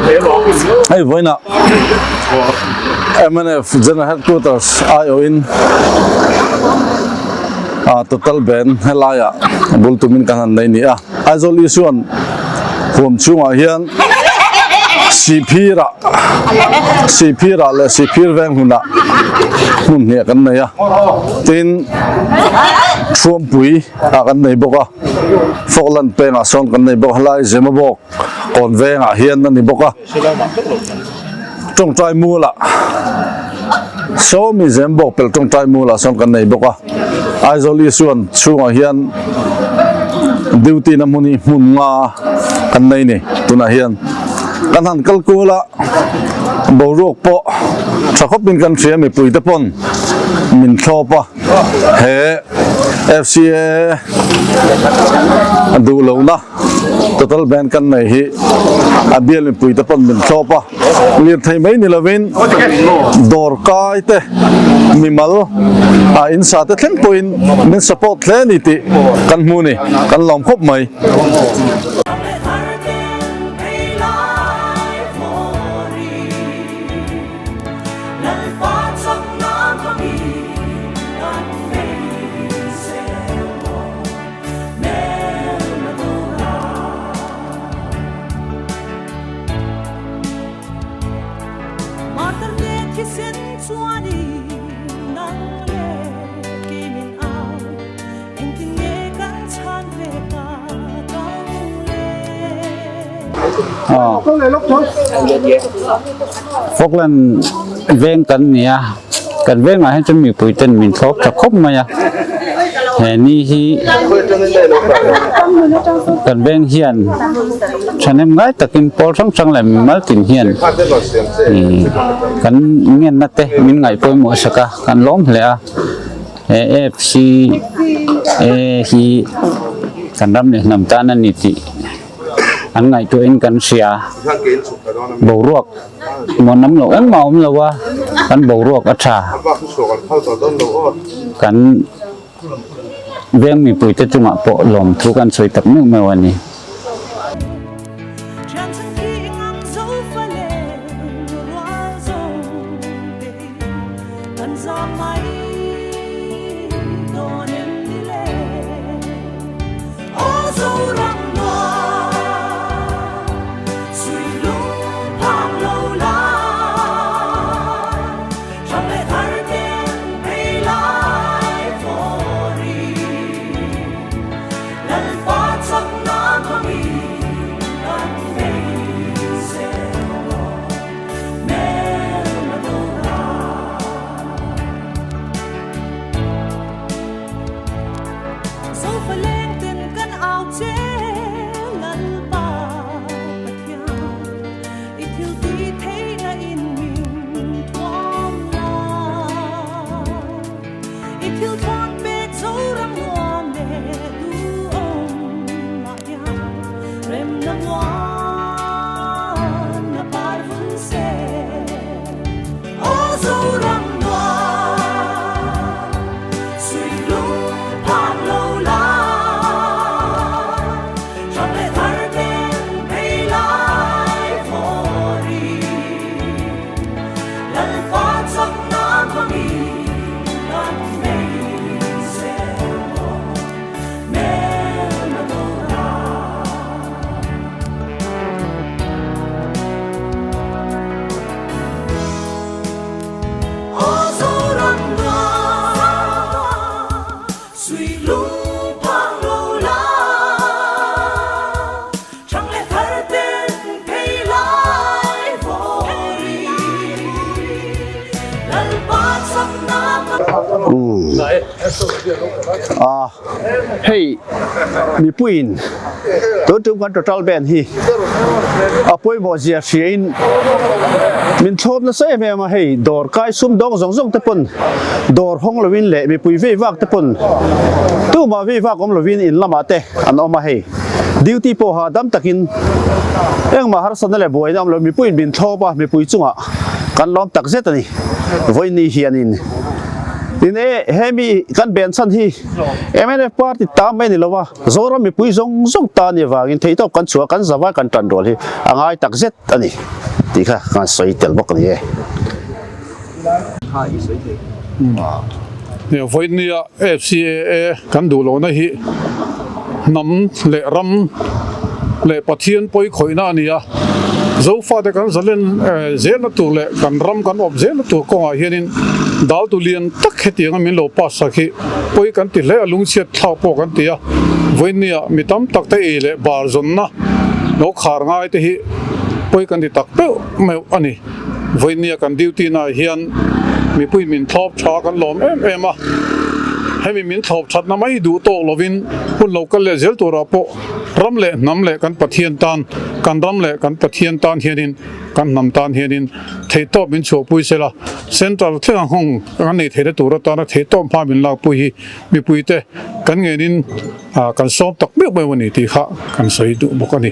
Hei vawiinah mnf General Headquarters aiawhin ah total band helaiah bul tumin kan han nei ni a. Aizawl Isuan huam chhungah hian Sihphirah Sihphirah leh Sihphir veng hunah hmun hniah kan nei a. Tin, Thuampui ah kan nei bawk a, Falkland pengah sawn kan nei bawk a, helai Zemabawk kawn vengah hian a ni bawk a. Tawngtai mualah sawmi Zembawk pel tawngtai mualah sawn kan nei bawk a, Aizawl Isuan chhungah hian duty na hmun hi hmun nga kan nei ni tunah hian kan han kal kual a, boruak pawh tha khawpin kan hria mipui te pawn min thlawp a, he FCA duh lohna total ban kan nei hi a bial mipui te pawn min thlawp a, lirthei mai ni lovin dawr kai te mimal ah in sa te thleng pawhin min support hle a ni tih kan hmu a ni, kan lawm khawp mai. Falkland veng kan ni a kan vengah hian chuan mipui ten min thlawp tha khawp mai a he ni hi kan veng hian thahnem ngai takin pawl hrang hrang leh mimal tin hian ih kan ngenna te min ngaih pawimawh sak a kan lawm hle a he A_F_C a hi kan ram leh hnam tan a ni tih an ngaihtuahin kan hria boruak muanawm loh engmah a awm lo a kan boruak a tha kan veng mipuite chungah pawh lawmthu kan sawi tak meuh meuh a ni. A hei mipuiin tun tum kan total band hi a pawimawh zia hriain min thlawp nasa em em a hei dawr kai sum dawng zawng zawng te pawn dawr hawng lovin leh mipui vei vak te pawn tumah vei vak awm lovin in lamah te an awm a hei duty pawh hahdam takin engmah harsatna leh buaina awm lo mipuiin min thlawp a mipui chungah kan lawm tak zet a ni vawiin ni hianin. Tin e, hemi kan ben chhan hi mnf party ta mai ni lova, Zoram mipui zawng zawng ta ni avangin theihtawp kan chhuah kan zavai kan tan rual hi a ngai tak zet a ni tih kha kan sawi tel bawk a ni e. Vawinia FCAA kan duh lohna hi hnam leh ram leh Pathian pawi khawihna a ni a, Zofate kan zalen zelna tur leh kan ram kan awp zelna tur kawngah hianin daltu lian tak hetianga min lo pass sak hi pawi kan ti hle a, lungchhiat thlak pawh kan ti a, vawinia mi tam tak te ei leh bar zawnna lo khar ngai te hi pawi kan ti tak meuh meuh a ni. Vawinia kan duty naah hian mipui min thlawp tha kan lawm em em a, hemi min thlawp thatna mai duh tawk lovin hun lo kal leh zel turah pawh ram leh hnam leh kan Pathian tan, kan ram leh kan Pathian tan hianin kan hnam tan hianin theihtawp min chhuahpui sela, Central thlenga nghawng kan nei theihna tur atana theihtawp hma min lakpui hi mipuite kan ngenin kan sawm tak meuh meuh a ni tih kha kan sawi duh bawk a ni.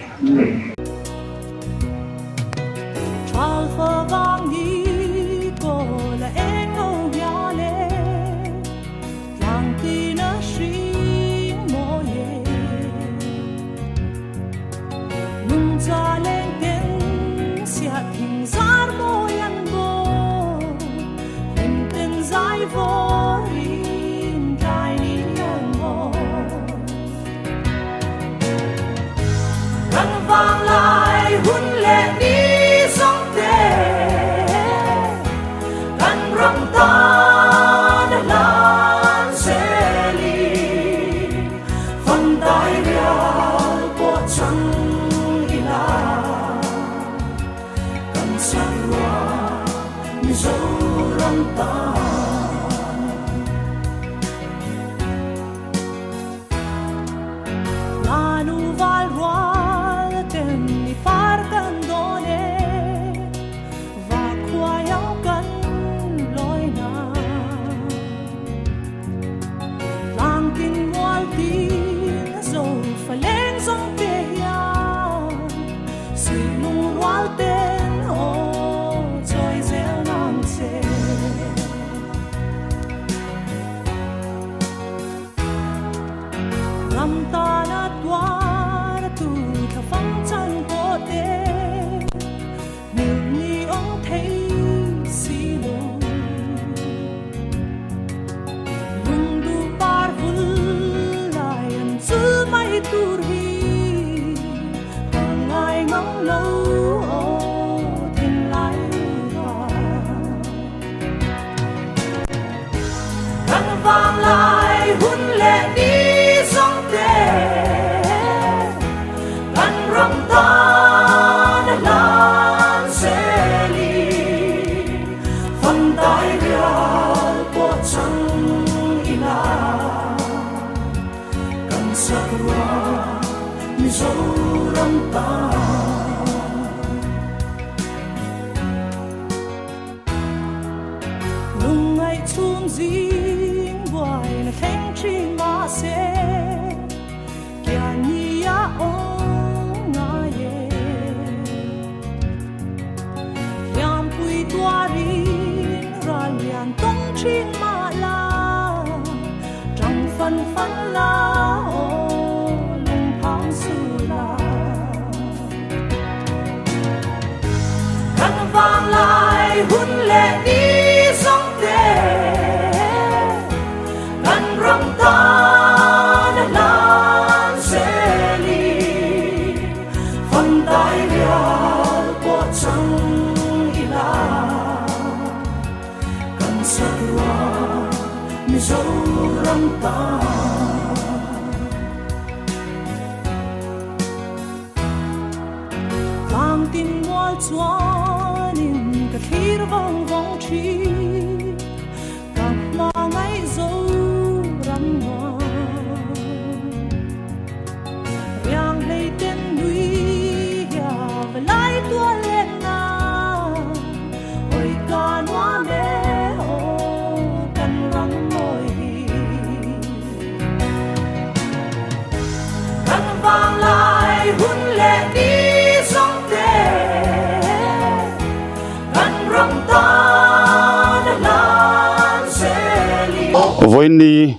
Vawiinni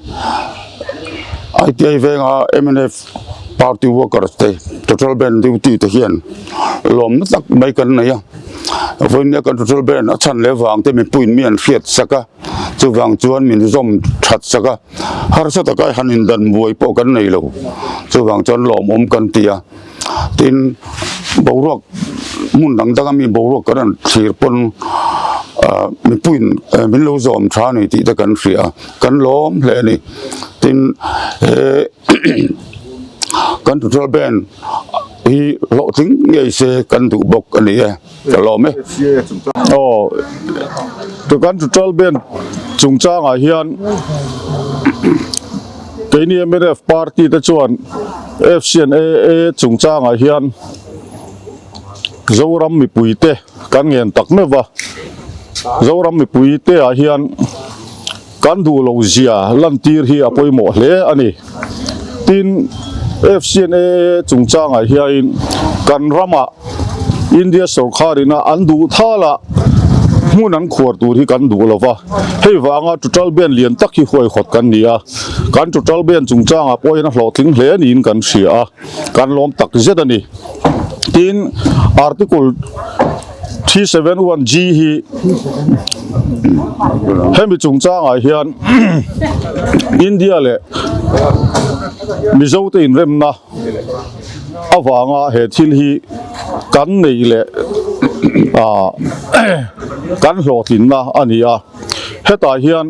ITI venga mnf party workers te total band duty te hian lawmna tak mai kan nei a, vawiinnia kan total band a chhan leh vang te mipuiin mi an hriat sak a, chuvang chuan min zawm that sak a, harsa taka han indan buai pawh kan nei lo, chuvang chuan lawmawm kan ti a. Tin, boruak hmun dang danga mi boruak kan rawn thlir pawn ah mipuiin min lo zawm tha a ni tih te kan hria a, kan lawm hle a ni. Tin, he kan total band hi hlawhtling ngei se kan duh bawk a ni e, ka lawm e. Aw, kan total band chungchangah hian keini mnf party te chuan FCNAA chungchangah hian Zoram mipuite kan ngen tak meuh va, Zoram mipuite ah hian kan duh lo zia lantir hi a pawimawh hle a ni. Tin, FCNAA chungchangah hian kan ramah India sawrkharina an duh thala hmun an khuar tur hi kan duh lo va, hei vanga total ban lian tak hi huaihawt kan ni a. Kan total ban chungchangah pawh hian a hlawhtling hle niin kan hria a, kan lawm tak zet a ni. Tin, Article 371G hi hemi chungchangah hian India leh Mizote inremna avanga he thil hi kan neih leh kan hlawhtlinna a ni a. Hetah hian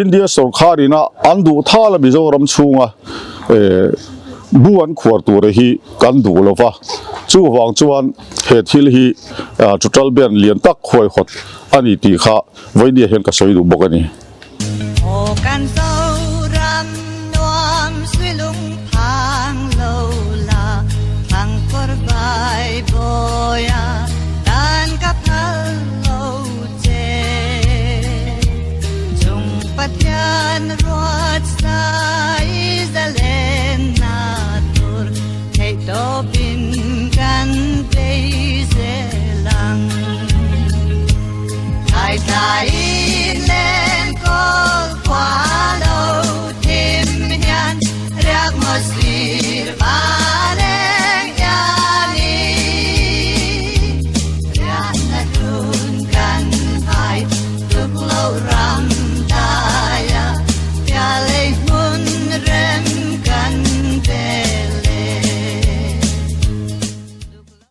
India sawrkharin a an duh thal a Mizoram chhunga bu an khuar tur hi kan duh lo va, chuvang chuan he thil hi total ban lian tak huaihawt a ni tih kha vawinia hian ka sawi duh bawk a ni. Aw kan Zoram nuam suilung phang lo la, thlang kawr vai bawia tan ka phal lo che. Chung Pathian ruat sa.